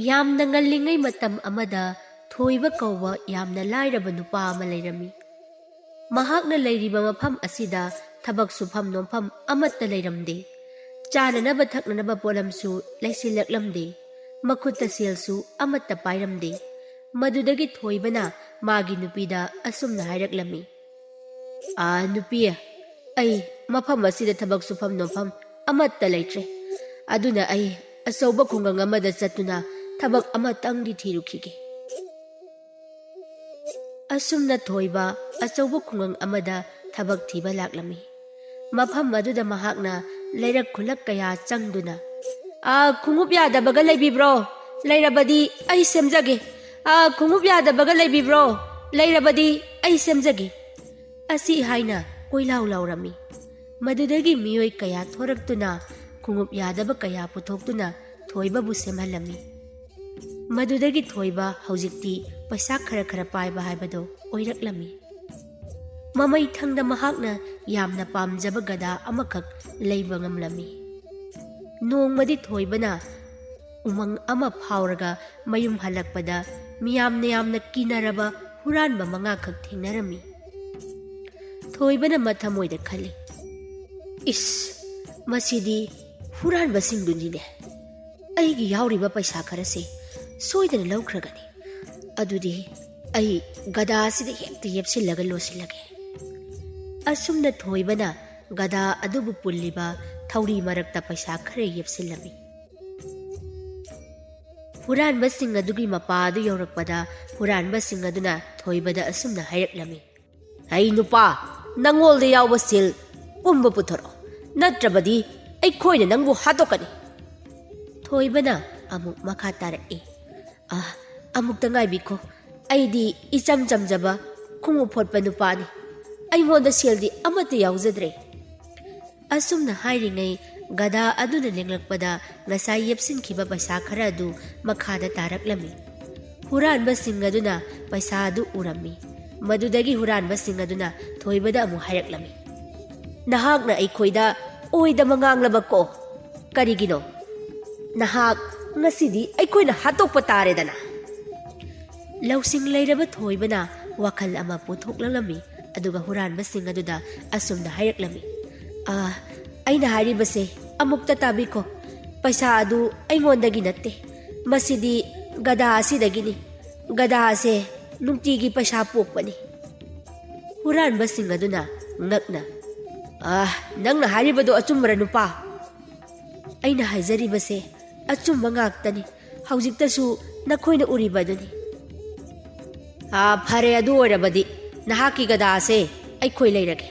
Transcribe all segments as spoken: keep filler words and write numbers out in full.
ꯌꯥꯝꯅ ꯉꯜꯂꯤꯉꯩ ꯃꯇꯝ ꯑꯃꯗ ꯊꯣꯏꯕ ꯀꯧꯕ ꯌꯥꯝꯅ ꯂꯥꯏꯔꯕ ꯅꯨꯄꯥ ꯑꯃ ꯂꯩꯔꯝꯃꯤ꯫ ꯃꯍꯥꯛꯅ ꯂꯩꯔꯤꯕ ꯃꯐꯝ ꯑꯁꯤꯗ ꯊꯕꯛ ꯁꯨꯐꯝ ꯅꯣꯝꯐꯝ ꯑꯃꯠꯇ ꯂꯩꯔꯝꯗꯦ꯫ ꯆꯥꯅꯅꯕ ꯊꯛꯅꯅꯕ ꯄꯣꯠꯂꯝꯁꯨ ꯂꯩꯁꯤꯜꯂꯛꯂꯝꯗꯦ꯫ ꯃꯈꯨꯠꯇ ꯁꯦꯜꯁꯨ ꯑꯃꯠꯇ ꯄꯥꯏꯔꯝꯗꯦ꯫ ꯃꯗꯨꯗꯒꯤ ꯊꯣꯏꯕꯅ ꯃꯥꯒꯤ ꯅꯨꯄꯤꯗ ꯑꯁꯨꯝꯅ ꯍꯥꯏꯔꯛꯂꯝꯃꯤ, "ꯑꯥ, ꯅꯨꯄꯤ, ꯑꯩ ꯃꯐꯝ ꯑꯁꯤꯗ ꯊꯕꯛ ꯁꯨꯐꯝ ꯅꯣꯝꯐꯝ ꯑꯃꯠꯇ ꯂꯩꯇ꯭ꯔꯦ꯫ ꯑꯗꯨꯅ ꯑꯩ ꯑꯆꯧꯕ ꯈꯨꯡꯒꯪ ꯑꯃꯗ ꯆꯠꯇꯨꯅ ꯊꯕꯛ ꯑꯃꯇꯪꯗꯤ ꯊꯤꯔꯨꯈꯤꯒꯦ꯫" ꯑꯁꯨꯝꯅ ꯊꯣꯏꯕ ꯑꯆꯧꯕ ꯈꯨꯡꯒꯪ ꯑꯃꯗ ꯊꯕꯛ ꯊꯤꯕ ꯂꯥꯛꯂꯝꯃꯤ꯫ ꯃꯐꯝ ꯑꯗꯨꯗ ꯃꯍꯥꯛꯅ ꯂꯩꯔꯛ ꯈꯨꯜꯂꯛ ꯀꯌꯥ ꯆꯪꯗꯨꯅ, "ꯑꯥ, ꯈꯣꯡꯎꯞ ꯌꯥꯗꯕꯒ ꯂꯩꯕꯤꯕ꯭ꯔꯣ? ꯂꯩꯔꯕꯗꯤ ꯑꯩ ꯁꯦꯝꯖꯒꯦ꯫ ꯑꯥ, ꯈꯣꯡꯎꯞ ꯌꯥꯗꯕꯒ ꯂꯩꯕꯤꯕ꯭ꯔꯣ? ꯂꯩꯔꯕꯗꯤ ꯑꯩ ꯁꯦꯝꯖꯒꯦ" ꯑꯁꯤ ꯍꯥꯏꯅ ꯀꯣꯏꯂꯥꯎ ꯂꯥꯎꯔꯝꯃꯤ꯫ ꯃꯗꯨꯗꯒꯤ ꯃꯤꯑꯣꯏ ꯀꯌꯥ ꯊꯣꯔꯛꯇꯨꯅ ꯈꯣꯡꯎꯞ ꯌꯥꯗꯕ ꯀꯌꯥ ꯄꯨꯊꯣꯛꯇꯨꯅ ꯊꯣꯏꯕꯕꯨ ꯁꯦꯝꯍꯜꯂꯝꯃꯤ꯫ ꯃꯗꯨꯗꯒꯤ ꯊꯣꯏꯕ ꯍꯧꯖꯤꯛꯇꯤ ꯄꯩꯁꯥ ꯈꯔ ꯈꯔ ꯄꯥꯏꯕ ꯍꯥꯏꯕꯗꯨ ꯑꯣꯏꯔꯛꯂꯝꯃꯤ꯫ ꯃꯃꯩ ꯊꯪꯗ ꯃꯍꯥꯛꯅ ꯌꯥꯝꯅ ꯄꯥꯝꯖꯕ ꯒꯗꯥ ꯑꯃꯈꯛ ꯂꯩꯕ ꯉꯝꯂꯝꯃꯤ꯫ ꯅꯣꯡꯃꯗꯤ ꯊꯣꯏꯕꯅ ꯎꯃꯪ ꯑꯃ ꯐꯥꯎꯔꯒ ꯃꯌꯨꯝ ꯍꯜꯂꯛꯄꯗ ꯃꯤꯌꯥꯝꯅ ꯌꯥꯝꯅ ꯀꯤꯅꯔꯕ ꯍꯨꯔꯥꯟꯕ ꯃꯉꯥꯈꯛ ꯊꯦꯡꯅꯔꯝꯃꯤ꯫ ꯊꯣꯏꯕꯅ ꯃꯊꯃꯣꯏꯗ ꯈꯜꯂꯤ, "ꯏꯁ, ꯃꯁꯤꯗꯤ ꯍꯨꯔꯥꯟꯕꯁꯤꯡꯗꯨꯅꯤꯅꯦ꯫ ꯑꯩꯒꯤ ꯌꯥꯎꯔꯤꯕ ꯄꯩꯁꯥ ꯈꯔꯁꯦ ꯁꯣꯏꯗꯅ ꯂꯧꯈ꯭ꯔꯒꯅꯤ꯫ ꯑꯗꯨꯗꯤ ꯑꯩ ꯒꯗꯥ ꯑꯁꯤꯗ ꯍꯦꯛꯇ ꯌꯦꯞꯁꯤꯜꯂꯒ ꯂꯣꯏꯁꯤꯜꯂꯒꯦ꯫" ꯑꯁꯨꯝꯅ ꯊꯣꯏꯕꯅ ꯒꯗꯥ ꯑꯗꯨꯕꯨ ꯄꯨꯜꯂꯤꯕ ꯊꯧꯔꯤ ꯃꯔꯛꯇ ꯄꯩꯁꯥ ꯈꯔ ꯌꯦꯞꯁꯤꯜꯂꯝꯃꯤ꯫ ꯍꯨꯔꯥꯟꯕꯁꯤꯡ ꯑꯗꯨꯒꯤ ꯃꯄꯥ ꯑꯗꯨ ꯌꯧꯔꯛꯄꯗ ꯍꯨꯔꯥꯟꯕꯁꯤꯡ ꯑꯗꯨꯅ ꯊꯣꯏꯕꯗ ꯑꯁꯨꯝꯅ ꯍꯥꯏꯔꯛꯂꯝꯃꯤ, "ꯑꯩ ꯅꯨꯄꯥ, ꯅꯉꯣꯜꯗ ꯌꯥꯎꯕ ꯁꯤꯜ ꯄꯨꯝꯕ ꯄꯨꯊꯣꯔꯛꯑꯣ, ꯅꯠꯇ꯭ꯔꯕꯗꯤ ꯑꯩꯈꯣꯏꯅ ꯅꯪꯕꯨ ꯍꯥꯠꯇꯣꯛꯀꯅꯤ꯫" ꯊꯣꯏꯕꯅ ꯑꯃꯨꯛ ꯃꯈꯥ ꯇꯥꯔꯛꯏ, "ꯑꯥ, ꯑꯃꯨꯛꯇ ꯉꯥꯏꯕꯤꯈꯣ, ꯑꯩꯗꯤ ꯏꯆꯝ ꯆꯝꯖꯕ ꯈꯣꯡꯎꯞ ꯐꯣꯠꯄ ꯅꯨꯄꯥꯅꯤ꯫ ꯑꯩꯉꯣꯟꯗ ꯁꯦꯜꯗꯤ ꯑꯃꯠꯇ ꯌꯥꯎꯖꯗ꯭ꯔꯦ꯫" ꯑꯁꯨꯝꯅ ꯍꯥꯏꯔꯤꯉꯩ ꯒꯗꯥ ꯑꯗꯨꯅ ꯂꯦꯡꯂꯛꯄꯗ ꯉꯁꯥꯏ ꯌꯦꯞꯁꯤꯟꯈꯤꯕ ꯄꯩꯁꯥ ꯈꯔ ꯑꯗꯨ ꯃꯈꯥꯗ ꯇꯥꯔꯛꯂꯝꯃꯤ꯫ ꯍꯨꯔꯥꯟꯕꯁꯤꯡ ꯑꯗꯨꯅ ꯄꯩꯁꯥ ꯑꯗꯨ ꯎꯔꯝꯃꯤ꯫ ꯃꯗꯨꯗꯒꯤ ꯍꯨꯔꯥꯟꯕꯁꯤꯡ ꯑꯗꯨꯅ ꯊꯣꯏꯕꯗ ꯑꯃꯨꯛ ꯍꯥꯏꯔꯛꯂꯝꯃꯤ, "ꯅꯍꯥꯛꯅ ꯑꯩꯈꯣꯏꯗ ꯑꯣꯏꯗꯕ ꯉꯥꯡꯂꯕꯀꯣ? ꯀꯔꯤꯒꯤꯅꯣ? ꯅꯍꯥꯛ ꯉꯁꯤꯗꯤ ꯑꯩꯈꯣꯏꯅ ꯍꯥꯠꯇꯣꯛꯄ ꯇꯥꯔꯦꯗꯅ꯫ ꯂꯧꯁꯤꯡ ꯂꯩꯔꯕ ꯊꯣꯏꯕꯅ ꯋꯥꯈꯜ ꯑꯃ ꯄꯨꯊꯣꯛꯂꯛꯂꯝꯃꯤ꯫ ꯑꯗꯨꯒ ꯍꯨꯔꯥꯟꯕꯁꯤꯡ ꯑꯗꯨꯗ ꯑꯁꯨꯝꯅ ꯍꯥꯏꯔꯛꯂꯝꯃꯤ, "ꯑꯥ, ꯑꯩꯅ ꯍꯥꯏꯔꯤꯕꯁꯦ ꯑꯃꯨꯛꯇ ꯇꯥꯕꯤꯈꯣ꯫ ꯄꯩꯁꯥ ꯑꯗꯨ ꯑꯩꯉꯣꯟꯗꯒꯤ ꯅꯠꯇꯦ, ꯃꯁꯤꯗꯤ ꯒꯙꯥ ꯑꯁꯤꯗꯒꯤꯅꯤ꯫ ꯒꯙꯥ ꯑꯁꯦ ꯅꯨꯡꯇꯤꯒꯤ ꯄꯩꯁꯥ ꯄꯣꯛꯄꯅꯤ꯫" ꯍꯨꯔꯥꯟꯕꯁꯤꯡ ꯑꯗꯨꯅ ꯉꯛꯅ, "ꯑꯥ, ꯅꯪꯅ ꯍꯥꯏꯔꯤꯕꯗꯣ ꯑꯆꯨꯝꯕꯔ ꯅꯨꯄꯥ?" "ꯑꯩꯅ ꯍꯥꯏꯖꯔꯤꯕꯁꯦ ꯑꯆꯨꯝꯕ ꯉꯥꯛꯇꯅꯤ꯫ ꯍꯧꯖꯤꯛꯇꯁꯨ ꯅꯈꯣꯏꯅ ꯎꯔꯤꯕ ꯑꯗꯨꯅꯤ꯫" "ꯑꯥ, ꯐꯔꯦ, ꯑꯗꯨ ꯑꯣꯏꯔꯕꯗꯤ ꯅꯍꯥꯛꯀꯤ ꯒꯙꯥ ꯑꯁꯦ ꯑꯩꯈꯣꯏ ꯂꯩꯔꯒꯦ꯫"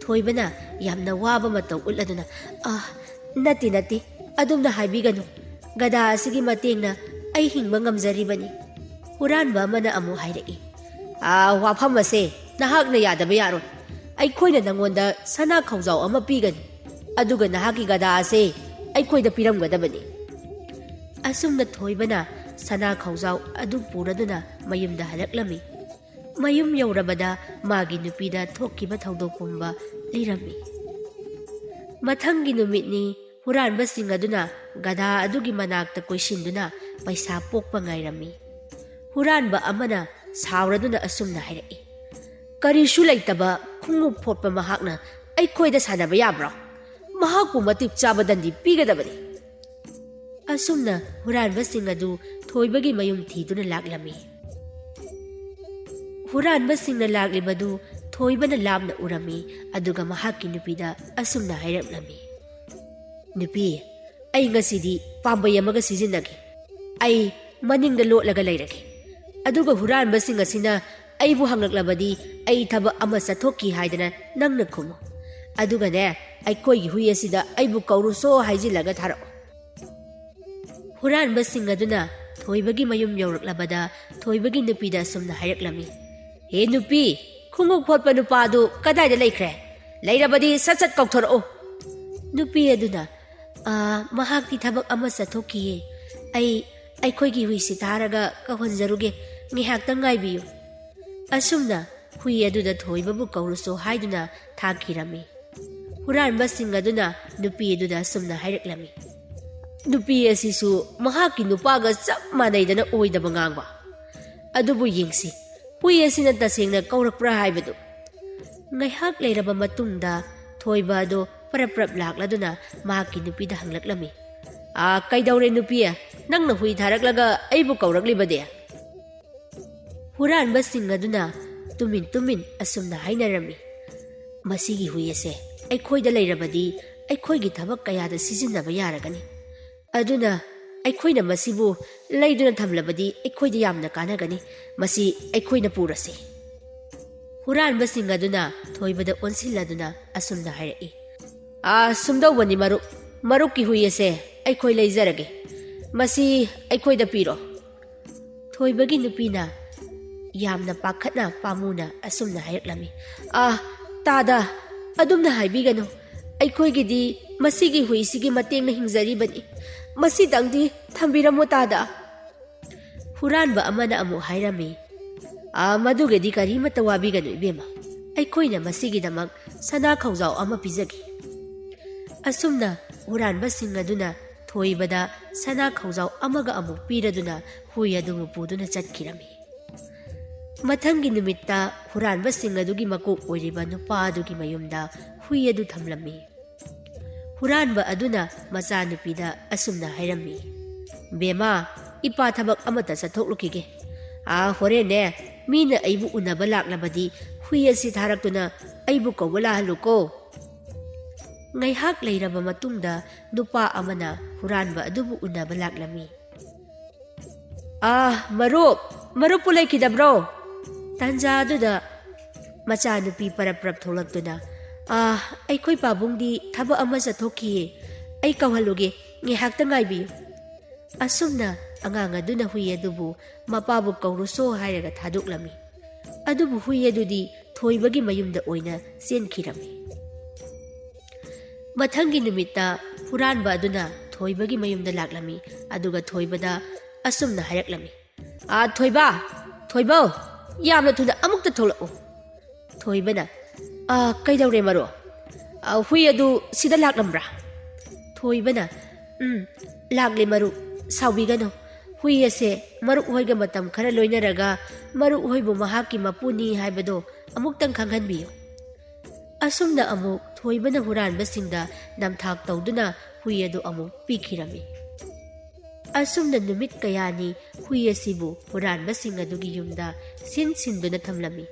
ꯊꯣꯏꯕꯅ ꯌꯥꯝꯅ ꯋꯥꯕ ꯃꯇꯧ ꯎꯠꯂꯗꯨꯅ, "ꯑꯥ, ꯅꯠꯇꯦ, ꯅꯠꯇꯦ, ꯑꯗꯨꯝꯅ ꯍꯥꯏꯕꯤꯒꯅꯨ꯫ ꯒꯙꯥ ꯑꯁꯤꯒꯤ ꯃꯇꯦꯡꯅ ꯑꯩ ꯍꯤꯡꯕ ꯉꯝꯖꯔꯤꯕꯅꯤ꯫" ꯍꯨꯔꯥꯟꯕ ꯑꯃꯅ ꯑꯃꯨꯛ ꯍꯥꯏꯔꯛꯏ, "ꯑꯥ, ꯋꯥꯐꯝ ꯑꯁꯦ ꯅꯍꯥꯛꯅ ꯌꯥꯗꯕ ꯌꯥꯔꯣꯏ꯫ ꯑꯩꯈꯣꯏꯅ ꯅꯪꯉꯣꯟꯗ ꯁꯅꯥ ꯈꯧꯖꯥꯎ ꯑꯃ ꯄꯤꯒꯅꯤ, ꯑꯗꯨꯒ ꯅꯍꯥꯛꯀꯤ ꯒꯙꯥ ꯑꯁꯦ ꯑꯩꯈꯣꯏꯗ ꯄꯤꯔꯝꯒꯗꯕꯅꯤ꯫" ꯑꯁꯨꯝꯅ ꯊꯣꯏꯕꯅ ꯁꯅꯥ ꯈꯧꯖꯥꯎ ꯑꯗꯨ ꯄꯨꯔꯗꯨꯅ ꯃꯌꯨꯝꯗ ꯍꯜꯂꯛꯂꯝꯃꯤ꯫ ꯃꯌꯨꯝ ꯌꯧꯔꯕꯗ ꯃꯥꯒꯤ ꯅꯨꯄꯤꯗ ꯊꯣꯛꯈꯤꯕ ꯊꯧꯗꯣꯛ ꯄꯨꯝꯕ ꯂꯤꯔꯝꯃꯤ꯫ ꯃꯊꯪꯒꯤ ꯅꯨꯃꯤꯠꯅꯤ꯫ ꯍꯨꯔꯥꯟꯕꯁꯤꯡ ꯑꯗꯨꯅ ꯒꯙꯥ ꯑꯗꯨꯒꯤ ꯃꯅꯥꯛꯇ ꯀꯣꯏꯁꯤꯟꯗꯨꯅ ꯄꯩꯁꯥ ꯄꯣꯛꯄ ꯉꯥꯏꯔꯝꯃꯤ꯫ ꯍꯨꯔꯥꯟꯕ ꯑꯃꯅ ꯁꯥꯎꯔꯗꯨꯅ ꯑꯁꯨꯝꯅ ꯍꯥꯏꯔꯛꯏ, "ꯀꯔꯤꯁꯨ ꯂꯩꯇꯕ ꯈꯣꯡꯎꯞ ꯐꯣꯠꯄ ꯃꯍꯥꯛꯅ ꯑꯩꯈꯣꯏꯗ ꯁꯥꯟꯅꯕ ꯌꯥꯕ꯭ꯔꯣ? ꯃꯍꯥꯛꯄꯨ ꯃꯇꯤꯛ ꯆꯥꯕ ꯗꯟꯗꯤ ꯄꯤꯒꯗꯕꯅꯤ꯫" ꯑꯁꯨꯝꯅ ꯍꯨꯔꯥꯟꯕꯁꯤꯡ ꯑꯗꯨ ꯊꯣꯏꯕꯒꯤ ꯃꯌꯨꯝ ꯊꯤꯗꯨꯅ ꯂꯥꯛꯂꯝꯃꯤ꯫ ꯍꯨꯔꯥꯟꯕꯁꯤꯡꯅ ꯂꯥꯛꯂꯤꯕꯗꯨ ꯊꯣꯏꯕꯅ ꯂꯥꯞꯅ ꯎꯔꯝꯃꯤ, ꯑꯗꯨꯒ ꯃꯍꯥꯛꯀꯤ ꯅꯨꯄꯤꯗ ꯑꯁꯨꯝꯅ ꯍꯥꯏꯔꯛꯂꯝꯃꯤ, "ꯅꯨꯄꯤ, ꯑꯩ ꯉꯁꯤꯗꯤ ꯄꯥꯝꯕꯩ ꯑꯃꯒ ꯁꯤꯖꯤꯟꯅꯒꯦ꯫ ꯑꯩ ꯃꯅꯤꯡꯗ ꯂꯣꯠꯂꯒ ꯂꯩꯔꯒꯦ꯫ ꯑꯗꯨꯒ ꯍꯨꯔꯥꯟꯕꯁꯤꯡ ꯑꯁꯤꯅ ꯑꯩꯕꯨ ꯍꯪꯂꯛꯂꯕꯗꯤ ꯑꯩ ꯊꯕꯛ ꯑꯃ ꯆꯠꯊꯣꯛꯈꯤ ꯍꯥꯏꯗꯅ ꯅꯪꯅ ꯈꯨꯝꯃꯨ꯫ ꯑꯗꯨꯒꯅꯦ, ꯑꯩꯈꯣꯏꯒꯤ ꯍꯨꯏ ꯑꯁꯤꯗ ꯑꯩꯕꯨ ꯀꯧꯔꯨꯁꯣ ꯍꯥꯏꯖꯤꯜꯂꯒ ꯊꯥꯔꯛꯑꯣ꯫" ꯍꯨꯔꯥꯟꯕꯁꯤꯡ ꯑꯗꯨꯅ ꯊꯣꯏꯕꯒꯤ ꯃꯌꯨꯝ ꯌꯧꯔꯛꯂꯕꯗ ꯊꯣꯏꯕꯒꯤ ꯅꯨꯄꯤꯗ ꯑꯁꯨꯝꯅ ꯍꯥꯏꯔꯛꯂꯝꯃꯤ, "ꯍꯦ ꯅꯨꯄꯤ, ꯈꯣꯡꯎꯞ ꯐꯣꯠꯄ ꯅꯨꯄꯥ ꯑꯗꯨ ꯀꯗꯥꯏꯗ ꯂꯩꯈ꯭ꯔꯦ? ꯂꯩꯔꯕꯗꯤ ꯁꯠ ꯁꯠ ꯀꯧꯊꯣꯔꯛꯎ꯫" ꯅꯨꯄꯤ ꯑꯗꯨꯅ, "ꯑꯥ, ꯃꯍꯥꯛꯇꯤ ꯊꯕꯛ ꯑꯃ ꯆꯠꯊꯣꯛꯈꯤꯌꯦ꯫ ꯑꯩ ꯑꯩꯈꯣꯏꯒꯤ ꯍꯨꯏꯁꯤ ꯊꯥꯔꯒ ꯀꯧꯍꯟꯖꯔꯨꯒꯦ, ꯉꯥꯏꯍꯥꯛꯇꯪ ꯉꯥꯏꯕꯤꯌꯨ꯫" ꯑꯁꯨꯝꯅ ꯍꯨꯏ ꯑꯗꯨꯗ ꯊꯣꯏꯕꯕꯨ ꯀꯧꯔꯨꯁꯣ ꯍꯥꯏꯗꯨꯅ ꯊꯥꯈꯤꯔꯝꯃꯤ꯫ ꯍꯨꯔꯥꯟꯕꯁꯤꯡ ꯑꯗꯨꯅ ꯅꯨꯄꯤ ꯑꯗꯨꯗ ꯑꯁꯨꯝꯅ ꯍꯥꯏꯔꯛꯂꯝꯃꯤ, ꯅꯨꯄꯤ ꯑꯁꯤꯁꯨ ꯃꯍꯥꯛꯀꯤ ꯅꯨꯄꯥꯒ ꯆꯞ ꯃꯥꯟꯅꯩꯗꯅ ꯑꯣꯏꯗꯕ ꯉꯥꯡꯕ꯫ ꯑꯗꯨꯕꯨ ꯌꯦꯡꯁꯤ, ꯍꯨꯏ ꯑꯁꯤꯅ ꯇꯁꯦꯡꯅ ꯀꯧꯔꯛꯄ꯭ꯔꯥ ꯍꯥꯏꯕꯗꯨ꯫ ꯉꯥꯏꯍꯥꯛ ꯂꯩꯔꯕ ꯃꯇꯨꯡꯗ ꯊꯣꯏꯕ ꯑꯗꯨ ꯄꯔꯞ ꯄꯔꯞ ꯂꯥꯛꯂꯗꯨꯅ ꯃꯍꯥꯛꯀꯤ ꯅꯨꯄꯤꯗ ꯍꯪꯂꯛꯂꯝꯃꯤ꯫ "ꯑꯥ, ꯀꯩꯗꯧꯔꯦ ꯅꯨꯄꯤ? ꯅꯪꯅ ꯍꯨꯏ ꯊꯥꯔꯛꯂꯒ ꯑꯩꯕꯨ ꯀꯧꯔꯛꯂꯤꯕꯗꯤ?" ꯍꯨꯔꯥꯟꯕꯁꯤꯡ ꯑꯗꯨꯅ ꯇꯨꯃꯤꯟ ꯇꯨꯃꯤꯟ ꯑꯁꯨꯝꯅ ꯍꯥꯏꯅꯔꯝꯃꯤ, "ꯃꯁꯤꯒꯤ ꯍꯨꯏ ꯑꯁꯦ ꯑꯩꯈꯣꯏꯗ ꯂꯩꯔꯕꯗꯤ ꯑꯩꯈꯣꯏꯒꯤ ꯊꯕꯛ ꯀꯌꯥꯗ ꯁꯤꯖꯤꯟꯅꯕ ꯌꯥꯔꯒꯅꯤ꯫ ꯑꯗꯨꯅ ꯑꯩꯈꯣꯏꯅ ꯃꯁꯤꯕꯨ ꯂꯩꯗꯨꯅ ꯊꯝꯂꯕꯗꯤ ꯑꯩꯈꯣꯏꯗ ꯌꯥꯝꯅ ꯀꯥꯟꯅꯒꯅꯤ꯫ ꯃꯁꯤ ꯑꯩꯈꯣꯏꯅ ꯄꯨꯔꯁꯤ꯫" ꯍꯨꯔꯥꯟꯕꯁꯤꯡ ꯑꯗꯨꯅ ꯊꯣꯏꯕꯗ ꯑꯣꯟꯁꯤꯜꯂꯗꯨꯅ ꯑꯁꯨꯝꯅ ꯍꯥꯏꯔꯛꯏ, "ꯑꯥ, ꯁꯨꯝꯗꯧꯕꯅꯤ ꯃꯔꯨꯞ, ꯃꯔꯨꯞꯀꯤ ꯍꯨꯏ ꯑꯁꯦ ꯑꯩꯈꯣꯏ ꯂꯩꯖꯔꯒꯦ꯫ ꯃꯁꯤ ꯑꯩꯈꯣꯏꯗ ꯄꯤꯔꯣ꯫" ꯊꯣꯏꯕꯒꯤ ꯅꯨꯄꯤꯅ ꯌꯥꯝꯅ ꯄꯥꯈꯠꯅ ꯄꯥꯝꯃꯨꯅ ꯑꯁꯨꯝꯅ ꯍꯥꯏꯔꯛꯂꯝꯃꯤ, "ꯑꯥ, ꯇꯥꯗ, ꯑꯗꯨꯝꯅ ꯍꯥꯏꯕꯤꯒꯅꯨ꯫ ꯑꯩꯈꯣꯏꯒꯤꯗꯤ ꯃꯁꯤꯒꯤ ꯍꯨꯏꯁꯤꯒꯤ ꯃꯇꯦꯡꯅ ꯍꯤꯡꯖꯔꯤꯕꯅꯤ꯫ ꯃꯁꯤꯗꯪꯗꯤ ꯊꯝꯕꯤꯔꯝꯃꯣ ꯇꯥꯗ꯫" ꯍꯨꯔꯥꯟꯕ ꯑꯃꯅ ꯑꯃꯨꯛ ꯍꯥꯏꯔꯝꯃꯤ, "ꯑꯥ, ꯃꯗꯨꯒꯤꯗꯤ ꯀꯔꯤꯃꯠꯇ ꯋꯥꯕꯤꯒꯅꯨ ꯏꯕꯦꯝꯃ, ꯑꯩꯈꯣꯏꯅ ꯃꯁꯤꯒꯤꯗꯃꯛ ꯁꯅꯥ ꯈꯧꯖꯥꯎ ꯑꯃ ꯄꯤꯖꯒꯦ꯫" ꯑꯁꯨꯝꯅ ꯍꯨꯔꯥꯟꯕꯁꯤꯡ ꯑꯗꯨꯅ ꯊꯣꯏꯕꯗ ꯁꯅꯥ ꯈꯧꯖꯥꯎ ꯑꯃꯒ ꯑꯃꯨꯛ ꯄꯤꯔꯗꯨꯅ ꯍꯨꯏ ꯑꯗꯨꯕꯨ ꯄꯨꯗꯨꯅ ꯆꯠꯈꯤꯔꯝꯃꯤ꯫ ꯃꯊꯪꯒꯤ ꯅꯨꯃꯤꯠꯇ ꯍꯨꯔꯥꯟꯕꯁꯤꯡ ꯑꯗꯨꯒꯤ ꯃꯀꯣꯛ ꯑꯣꯏꯔꯤꯕ ꯅꯨꯄꯥ ꯑꯗꯨꯒꯤ ꯃꯌꯨꯝꯗ ꯍꯨꯏ ꯑꯗꯨ ꯊꯝꯂꯝꯃꯤ꯫ ꯍꯨꯔꯥꯟꯕ ꯑꯗꯨꯅ ꯃꯆꯥꯅꯨꯄꯤꯗ ꯑꯁꯨꯝꯅ ꯍꯥꯏꯔꯝꯃꯤ, "ꯕꯦꯃꯥ, ꯏꯄꯥ ꯊꯕꯛ ꯑꯃꯠꯇ ꯆꯠꯊꯣꯛꯂꯨꯈꯤꯒꯦ꯫ ꯑꯥ, ꯍꯣꯔꯦꯟꯅꯦ, ꯃꯤꯅ ꯑꯩꯕꯨ ꯎꯅꯕ ꯂꯥꯛꯂꯕꯗꯤ ꯍꯨꯏ ꯑꯁꯤ ꯊꯥꯔꯛꯇꯨꯅ ꯑꯩꯕꯨ ꯀꯧꯕ ꯂꯥꯛꯍꯜꯂꯨꯀꯣ꯫" ꯉꯥꯏꯍꯥꯛ ꯂꯩꯔꯕ ꯃꯇꯨꯡꯗ ꯅꯨꯄꯥ ꯑꯃꯅ ꯍꯨꯔꯥꯟꯕ ꯑꯗꯨꯕꯨ ꯎꯅꯕ ꯂꯥꯛꯂꯝꯃꯤ꯫ "ꯑꯥ, ꯃꯔꯨꯞ, ꯃꯔꯨꯞꯄꯨ ꯂꯩꯈꯤꯗꯕ꯭ꯔꯣ?" ꯇꯥꯟꯖꯥ ꯑꯗꯨꯗ ꯃꯆꯥꯅꯨꯄꯤ ꯄꯔꯞ ꯄꯔꯞ ꯊꯣꯛꯂꯛꯇꯨꯅ, "ꯑꯥ, ꯑꯩꯈꯣꯏ ꯄꯥꯕꯨꯡꯗꯤ ꯊꯕꯛ ꯑꯃ ꯆꯠꯊꯣꯛꯈꯤꯌꯦ꯫ ꯑꯩ ꯀꯧꯍꯜꯂꯨꯒꯦ, ꯉꯥꯏꯍꯥꯛꯇ ꯉꯥꯏꯕꯤꯌꯨ꯫" ꯑꯁꯨꯝꯅ ꯑꯉꯥꯡ ꯑꯗꯨꯅ ꯍꯨꯏ ꯑꯗꯨꯕꯨ ꯃꯄꯥꯕꯨ ꯀꯧꯔꯨꯁꯣ ꯍꯥꯏꯔꯒ ꯊꯥꯗꯣꯛꯂꯝꯃꯤ꯫ ꯑꯗꯨꯕꯨ ꯍꯨꯏ ꯑꯗꯨꯗꯤ ꯊꯣꯏꯕꯒꯤ ꯃꯌꯨꯝꯗ ꯑꯣꯏꯅ ꯆꯦꯟꯈꯤꯔꯝꯃꯤ꯫ ꯃꯊꯪꯒꯤ ꯅꯨꯃꯤꯠꯇ ꯍꯨꯔꯥꯟꯕ ꯑꯗꯨꯅ ꯊꯣꯏꯕꯒꯤ ꯃꯌꯨꯝꯗ ꯂꯥꯛꯂꯝꯃꯤ, ꯑꯗꯨꯒ ꯊꯣꯏꯕꯗ ꯑꯁꯨꯝꯅ ꯍꯥꯏꯔꯛꯂꯝꯃꯤ, "ꯑꯥ, ꯊꯣꯏꯕ, ꯊꯣꯏꯕꯧ, ꯌꯥꯝꯅ ꯊꯨꯅ ꯑꯃꯨꯛꯇ ꯊꯣꯛꯂꯛꯎ꯫" ꯊꯣꯏꯕꯅ, "ꯑꯥ, ꯀꯩꯗꯧꯔꯦ ꯃꯔꯨꯞ? ꯑꯥ, ꯍꯨꯏ ꯑꯗꯨ ꯁꯤꯗ ꯂꯥꯛꯂꯝꯕ꯭ꯔꯥ?" ꯊꯣꯏꯕꯅ, ꯎꯝ, ꯂꯥꯛꯂꯦ ꯃꯔꯨꯞ꯫ ꯁꯥꯎꯕꯤꯒꯅꯨ꯫ ꯍꯨꯏ ꯑꯁꯦ ꯃꯔꯨꯞ ꯍꯣꯏꯒ ꯃꯇꯝ ꯈꯔ ꯂꯣꯏꯅꯔꯒ ꯃꯔꯨꯞ ꯍꯣꯏꯕꯨ ꯃꯍꯥꯛꯀꯤ ꯃꯄꯨꯅꯤ ꯍꯥꯏꯕꯗꯣ ꯑꯃꯨꯛꯇꯪ ꯈꯪꯍꯟꯕꯤꯌꯨ꯫ ꯑꯁꯨꯝꯅ ꯑꯃꯨꯛ ꯊꯣꯏꯕꯅ ꯍꯨꯔꯥꯟꯕꯁꯤꯡꯗ ꯅꯝꯊꯥꯛ ꯇꯧꯗꯨꯅ ꯍꯨꯏ ꯑꯗꯨ ꯑꯃꯨꯛ ꯄꯤꯈꯤꯔꯝꯃꯤ꯫ ꯑꯁꯨꯝꯅ ꯅꯨꯃꯤꯠ ꯀꯌꯥꯅꯤ ꯍꯨꯏ ꯑꯁꯤꯕꯨ ꯍꯨꯔꯥꯟꯕꯁꯤꯡ ꯑꯗꯨꯒꯤ ꯌꯨꯝꯗ ꯁꯤꯟ ꯁꯤꯟꯗꯨꯅ ꯊꯝꯂꯝꯃꯤ꯫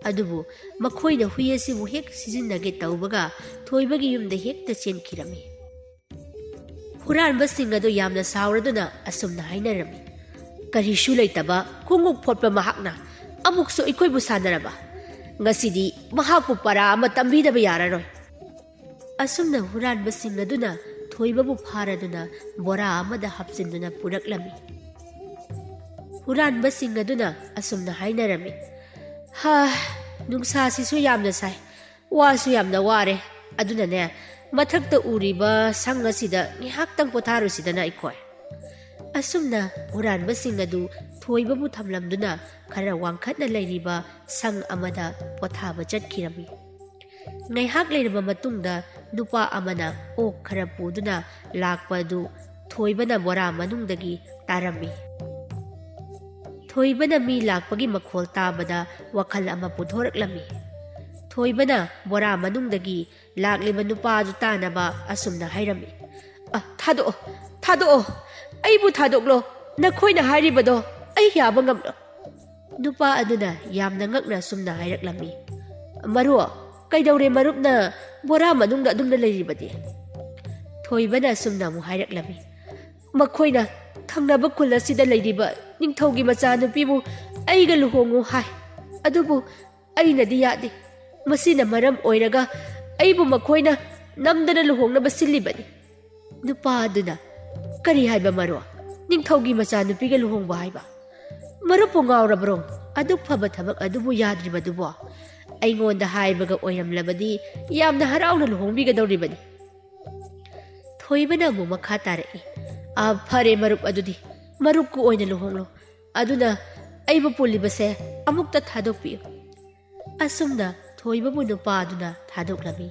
ꯑꯗꯨꯕꯨ ꯃꯈꯣꯏꯅ ꯍꯨꯏ ꯑꯁꯤꯕꯨ ꯍꯦꯛ ꯁꯤꯖꯤꯟꯅꯒꯦ ꯇꯧꯕꯒ ꯊꯣꯏꯕꯒꯤ ꯌꯨꯝꯗ ꯍꯦꯛꯇ ꯆꯦꯟꯈꯤꯔꯝꯃꯤ꯫ ꯍꯨꯔꯥꯟꯕꯁꯤꯡ ꯑꯗꯨ ꯌꯥꯝꯅ ꯁꯥꯎꯔꯗꯨꯅ ꯑꯁꯨꯝꯅ ꯍꯥꯏꯅꯔꯝꯃꯤ, "ꯀꯔꯤꯁꯨ ꯂꯩꯇꯕ ꯈꯣꯡꯎꯞ ꯐꯣꯠꯄ ꯃꯍꯥꯛꯅ ꯑꯃꯨꯛꯁꯨ ꯑꯩꯈꯣꯏꯕꯨ ꯁꯥꯟꯅꯔꯕ? ꯉꯁꯤꯗꯤ ꯃꯍꯥꯛꯄꯨ ꯄꯔꯥ ꯑꯃ ꯇꯝꯕꯤꯗꯕ ꯌꯥꯔꯔꯣꯏ"꯫ ꯑꯁꯨꯝꯅ ꯍꯨꯔꯥꯟꯕꯁꯤꯡ ꯑꯗꯨꯅ ꯊꯣꯏꯕꯕꯨ ꯐꯥꯔꯗꯨꯅ ꯕꯣꯔꯥ ꯑꯃꯗ ꯍꯥꯞꯆꯤꯟꯗꯨꯅ ꯄꯨꯔꯛꯂꯝꯃꯤ꯫ ꯍꯨꯔꯥꯟꯕꯁꯤꯡ ꯑꯗꯨꯅ ꯑꯁꯨꯝꯅ ꯍꯥꯏꯅꯔꯝꯃꯤ, "ꯍꯥ, ꯅꯨꯡꯁꯥꯁꯤꯁꯨ ꯌꯥꯝꯅ ꯁꯥꯏ, ꯋꯥꯁꯨ ꯌꯥꯝꯅ ꯋꯥꯔꯦ꯫ ꯑꯗꯨꯅꯅꯦ, ꯃꯊꯛꯇ ꯎꯔꯤꯕ ꯁꯪ ꯑꯁꯤꯗ ꯉꯥꯏꯍꯥꯛꯇꯪ ꯄꯣꯊꯥꯔꯨꯁꯤꯗꯅ ꯑꯩꯈꯣꯏ"꯫ ꯑꯁꯨꯝꯅ ꯍꯨꯔꯥꯟꯕꯁꯤꯡ ꯑꯗꯨ ꯊꯣꯏꯕꯕꯨ ꯊꯝꯂꯝꯗꯨꯅ ꯈꯔ ꯋꯥꯡꯈꯠꯅ ꯂꯩꯔꯤꯕ ꯁꯪ ꯑꯃꯗ ꯄꯣꯊꯥꯕ ꯆꯠꯈꯤꯔꯝꯃꯤ꯫ ꯉꯥꯏꯍꯥꯛ ꯂꯩꯔꯕ ꯃꯇꯨꯡꯗ ꯅꯨꯄꯥ ꯑꯃꯅ ꯑꯣꯛ ꯈꯔ ꯄꯨꯗꯨꯅ ꯂꯥꯛꯄ ꯑꯗꯨ ꯊꯣꯏꯕꯅ ꯕꯣꯔꯥ ꯃꯅꯨꯡꯗꯒꯤ ꯇꯥꯔꯝꯃꯤ꯫ ꯊꯣꯏꯕꯅ ꯃꯤ ꯂꯥꯛꯄꯒꯤ ꯃꯈꯣꯜ ꯇꯥꯕꯗ ꯋꯥꯈꯜ ꯑꯃ ꯄꯨꯊꯣꯔꯛꯂꯝꯃꯤ꯫ ꯊꯣꯏꯕꯅ ꯕꯣꯔꯥ ꯃꯅꯨꯡꯗꯒꯤ ꯂꯥꯛꯂꯤꯕ ꯅꯨꯄꯥ ꯑꯗꯨ ꯇꯥꯅꯕ ꯑꯁꯨꯝꯅ ꯍꯥꯏꯔꯝꯃꯤ, "ꯑ, ꯊꯥꯗꯣꯛꯑꯣ, ꯊꯥꯗꯣꯛꯑꯣ, ꯑꯩꯕꯨ ꯊꯥꯗꯣꯛꯂꯣ, ꯅꯈꯣꯏꯅ ꯍꯥꯏꯔꯤꯕꯗꯣ ꯑꯩ ꯌꯥꯕ ꯉꯝꯂꯣꯏ"꯫ ꯅꯨꯄꯥ ꯑꯗꯨꯅ ꯌꯥꯝꯅ ꯉꯛꯅ ꯑꯁꯨꯝꯅ ꯍꯥꯏꯔꯛꯂꯝꯃꯤ, "ꯃꯔꯨꯞ, ꯀꯩꯗꯧꯔꯦ ꯃꯔꯨꯞꯅ ꯕꯣꯔꯥ ꯃꯅꯨꯡꯗ ꯑꯗꯨꯝꯅ ꯂꯩꯔꯤꯕꯗꯤ?" ꯊꯣꯏꯕꯅ ꯑꯁꯨꯝꯅ ꯑꯃꯨꯛ ꯍꯥꯏꯔꯛꯂꯝꯃꯤ, "ꯃꯈꯣꯏꯅ ꯊꯪꯅꯕ ꯈꯨꯜ ꯑꯁꯤꯗ ꯂꯩꯔꯤꯕ ꯅꯤꯡꯊꯧꯒꯤ ꯃꯆꯥꯅꯨꯄꯤꯕꯨ ꯑꯩꯒ ꯂꯨꯍꯣꯡꯉꯨ ꯍꯥꯏ, ꯑꯗꯨꯕꯨ ꯑꯩꯅꯗꯤ ꯌꯥꯗꯦ꯫ ꯃꯁꯤꯅ ꯃꯔꯝ ꯑꯣꯏꯔꯒ ꯑꯩꯕꯨ ꯃꯈꯣꯏꯅ ꯅꯝꯗꯅ ꯂꯨꯍꯣꯡꯅꯕ ꯁꯤꯜꯂꯤꯕꯅꯤ"꯫ ꯅꯨꯄꯥ ꯑꯗꯨꯅ, "ꯀꯔꯤ ꯍꯥꯏꯕ ꯃꯔꯨꯞ? ꯅꯤꯡꯊꯧꯒꯤ ꯃꯆꯥꯅꯨꯄꯤꯒ ꯂꯨꯍꯣꯡꯕ ꯍꯥꯏꯕ? ꯃꯔꯨꯞꯄꯨ ꯉꯥꯎꯔꯕ꯭ꯔꯣ? ꯑꯗꯨꯛ ꯐꯕ ꯊꯕꯛ ꯑꯗꯨꯕꯨ ꯌꯥꯗ꯭ꯔꯤꯕꯗꯨꯕꯣ? ꯑꯩꯉꯣꯟꯗ ꯍꯥꯏꯕꯒ ꯑꯣꯏꯔꯝꯂꯕꯗꯤ ꯌꯥꯝꯅ ꯍꯔꯥꯎꯅ ꯂꯨꯍꯣꯡꯕꯤꯒꯗꯧꯔꯤꯕꯅꯤ"꯫ ꯊꯣꯏꯕꯅ ꯑꯃꯨꯛ ꯃꯈꯥ ꯇꯥꯔꯛꯏ, "ꯑ, ꯐꯔꯦ ꯃꯔꯨꯞ, ꯑꯗꯨꯗꯤ ꯃꯔꯨꯞꯀ ꯑꯣꯏꯅ ꯂꯨꯍꯣꯡꯂꯣ꯫ ꯑꯗꯨꯅ ꯑꯩꯕꯨ ꯄꯨꯜꯂꯤꯕꯁꯦ ꯑꯃꯨꯛꯇ ꯊꯥꯗꯣꯛꯄꯤꯌꯨ"꯫ ꯑꯁꯨꯝꯅ ꯊꯣꯏꯕꯕꯨ ꯅꯨꯄꯥ ꯑꯗꯨꯅ ꯊꯥꯗꯣꯛꯂꯝꯃꯤ꯫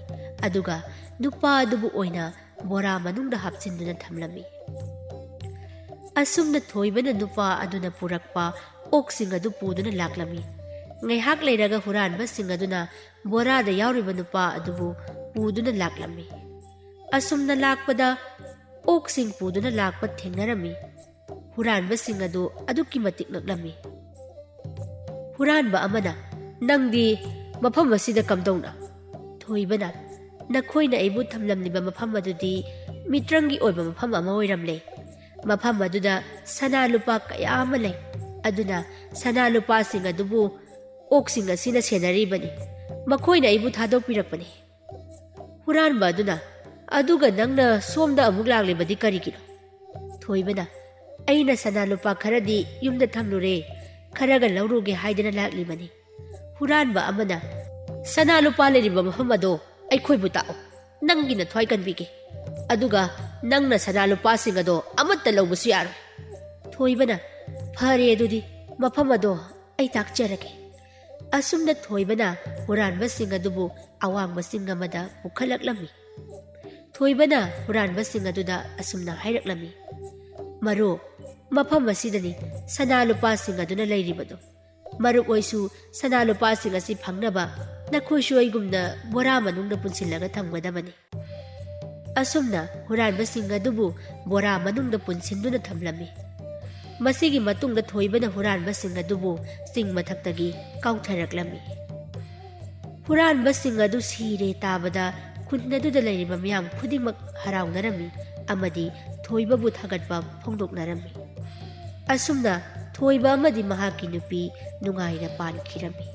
ꯑꯗꯨꯒ ꯅꯨꯄꯥ ꯑꯗꯨꯕꯨ ꯑꯣꯏꯅ ꯕꯣꯔꯥ ꯃꯅꯨꯡꯗ ꯍꯥꯞꯆꯤꯟꯗꯨꯅ ꯊꯝꯂꯝꯃꯤ꯫ ꯑꯁꯨꯝꯅ ꯊꯣꯏꯕꯅ ꯅꯨꯄꯥ ꯑꯗꯨꯅ ꯄꯨꯔꯛꯄ ꯑꯣꯛꯁꯤꯡ ꯑꯗꯨ ꯄꯨꯗꯨꯅ ꯂꯥꯛꯂꯝꯃꯤ꯫ ꯉꯥꯏꯍꯥꯛ ꯂꯩꯔꯒ ꯍꯨꯔꯥꯟꯕꯁꯤꯡ ꯑꯗꯨꯅ ꯕꯣꯔꯥꯗ ꯌꯥꯎꯔꯤꯕ ꯅꯨꯄꯥ ꯑꯗꯨꯕꯨ ꯄꯨꯗꯨꯅ ꯂꯥꯛꯂꯝꯃꯤ꯫ ꯑꯁꯨꯝꯅ ꯂꯥꯛꯄꯗ ꯑꯣꯛꯁꯤꯡ ꯄꯨꯗꯨꯅ ꯂꯥꯛꯄ ꯊꯦꯡꯅꯔꯝꯃꯤ꯫ ꯍꯨꯔꯥꯟꯕꯁꯤꯡ ꯑꯗꯨ ꯑꯗꯨꯛꯀꯤ ꯃꯇꯤꯛ ꯉꯛꯂꯝꯃꯤ꯫ ꯍꯨꯔꯥꯟꯕ ꯑꯃꯅ, "ꯅꯪꯗꯤ ꯃꯐꯝ ꯑꯁꯤꯗ ꯀꯝꯗꯧꯅ?" ꯊꯣꯏꯕꯅ, "ꯅꯈꯣꯏꯅ ꯑꯩꯕꯨ ꯊꯝꯂꯝꯂꯤꯕ ꯃꯐꯝ ꯑꯗꯨꯗꯤ ꯃꯤꯇ꯭ꯔꯪꯒꯤ ꯑꯣꯏꯕ ꯃꯐꯝ ꯑꯃ ꯑꯣꯏꯔꯝꯂꯦ꯫ ꯃꯐꯝ ꯑꯗꯨꯗ ꯁꯅꯥ ꯂꯨꯄꯥ ꯀꯌꯥ ꯑꯃ ꯂꯩ꯫ ꯑꯗꯨꯅ ꯁꯅꯥ ꯂꯨꯄꯥꯁꯤꯡ ꯑꯗꯨꯕꯨ ꯑꯣꯛꯁꯤꯡ ꯑꯁꯤꯅ ꯁꯦꯟꯅꯔꯤꯕꯅꯤ꯫ ꯃꯈꯣꯏꯅ ꯑꯩꯕꯨ ꯊꯥꯗꯣꯛꯄꯤꯔꯛꯄꯅꯤ꯫" ꯍꯨꯔꯥꯟꯕ ꯑꯗꯨꯅ, "ꯑꯗꯨꯒ ꯅꯪꯅ ꯁꯣꯝꯗ ꯑꯃꯨꯛ ꯂꯥꯛꯂꯤꯕꯗꯤ ꯀꯔꯤꯒꯤꯅꯣ?" ꯊꯣꯏꯕꯅ, "ꯑꯩꯅ ꯁꯅꯥ ꯂꯨꯄꯥ ꯈꯔꯗꯤ ꯌꯨꯝꯗ ꯊꯝꯂꯨꯔꯦ, ꯈꯔꯒ ꯂꯧꯔꯨꯒꯦ ꯍꯥꯏꯗꯅ ꯂꯥꯛꯂꯤꯕꯅꯤ꯫" ꯍꯨꯔꯥꯟꯕ ꯑꯃꯅ, "ꯁꯅꯥ ꯂꯨꯄꯥ ꯂꯩꯔꯤꯕ ꯃꯐꯝ ꯑꯗꯣ ꯑꯩꯈꯣꯏꯕꯨ ꯇꯥꯛꯑꯣ, ꯅꯪꯒꯤ ꯅꯊ꯭ꯋꯥꯏ ꯀꯟꯕꯤꯒꯦ꯫ ꯑꯗꯨꯒ ꯅꯪꯅ ꯁꯅꯥ ꯂꯨꯄꯥꯁꯤꯡ ꯑꯗꯣ ꯑꯃꯠꯇ ꯂꯧꯕꯁꯨ ꯌꯥꯔꯣꯏ꯫" ꯊꯣꯏꯕꯅ, "ꯐꯔꯦ, ꯑꯗꯨꯗꯤ ꯃꯐꯝ ꯑꯗꯣ ꯑꯩ ꯇꯥꯛꯆꯔꯒꯦ꯫" ꯑꯁꯨꯝꯅ ꯊꯣꯏꯕꯅ ꯍꯨꯔꯥꯟꯕꯁꯤꯡ ꯑꯗꯨꯕꯨ ꯑꯋꯥꯡꯕ ꯆꯤꯡ ꯑꯃꯗ ꯄꯨꯈꯠꯂꯛꯂꯝꯃꯤ꯫ ꯊꯣꯏꯕꯅ ꯍꯨꯔꯥꯟꯕꯁꯤꯡ ꯑꯗꯨꯗ ꯑꯁꯨꯝꯅ ꯍꯥꯏꯔꯛꯂꯝꯃꯤ, "ꯃꯔꯨꯞ, ꯃꯐꯝ ꯑꯁꯤꯗꯅꯤ ꯁꯅꯥ ꯂꯨꯄꯥꯁꯤꯡ ꯑꯗꯨꯅ ꯂꯩꯔꯤꯕꯗꯨ꯫ ꯃꯔꯨꯞ ꯑꯣꯏꯁꯨ ꯁꯅꯥ ꯂꯨꯄꯥꯁꯤꯡ ꯑꯁꯤ ꯐꯪꯅꯕ ꯅꯈꯣꯏꯁꯨ ꯑꯩꯒꯨꯝꯅ ꯕꯣꯔꯥ ꯃꯅꯨꯡꯗ ꯄꯨꯟꯁꯤꯜꯂꯒ ꯊꯝꯒꯗꯕꯅꯤ꯫" ꯑꯁꯨꯝꯅ ꯍꯨꯔꯥꯟꯕꯁꯤꯡ ꯑꯗꯨꯕꯨ ꯕꯣꯔꯥ ꯃꯅꯨꯡꯗ ꯄꯨꯟꯁꯤꯟꯗꯨꯅ ꯊꯝꯂꯝꯃꯤ꯫ ꯃꯁꯤꯒꯤ ꯃꯇꯨꯡꯗ ꯊꯣꯏꯕꯅ ꯍꯨꯔꯥꯟꯕꯁꯤꯡ ꯑꯗꯨꯕꯨ ꯆꯤꯡ ꯃꯊꯛꯇꯒꯤ ꯀꯥꯎꯊꯔꯛꯂꯝꯃꯤ꯫ ꯍꯨꯔꯥꯟꯕꯁꯤꯡ ꯑꯗꯨ ꯁꯤꯔꯦ ꯇꯥꯕꯗ ꯈꯨꯟ ꯑꯗꯨꯗ ꯂꯩꯔꯤꯕ ꯃꯤꯌꯥꯝ ꯈꯨꯗꯤꯡꯃꯛ ꯍꯔꯥꯎꯅꯔꯝꯃꯤ ꯑꯃꯗꯤ ꯊꯣꯏꯕꯕꯨ ꯊꯥꯒꯠꯄ ꯐꯣꯡꯗꯣꯛꯅꯔꯝꯃꯤ꯫ ꯑꯁꯨꯝꯅ ꯊꯣꯏꯕ ꯑꯃꯗꯤ ꯃꯍꯥꯛꯀꯤ ꯅꯨꯄꯤ ꯅꯨꯡꯉꯥꯏꯅ ꯄꯥꯟꯈꯤꯔꯝꯃꯤ꯫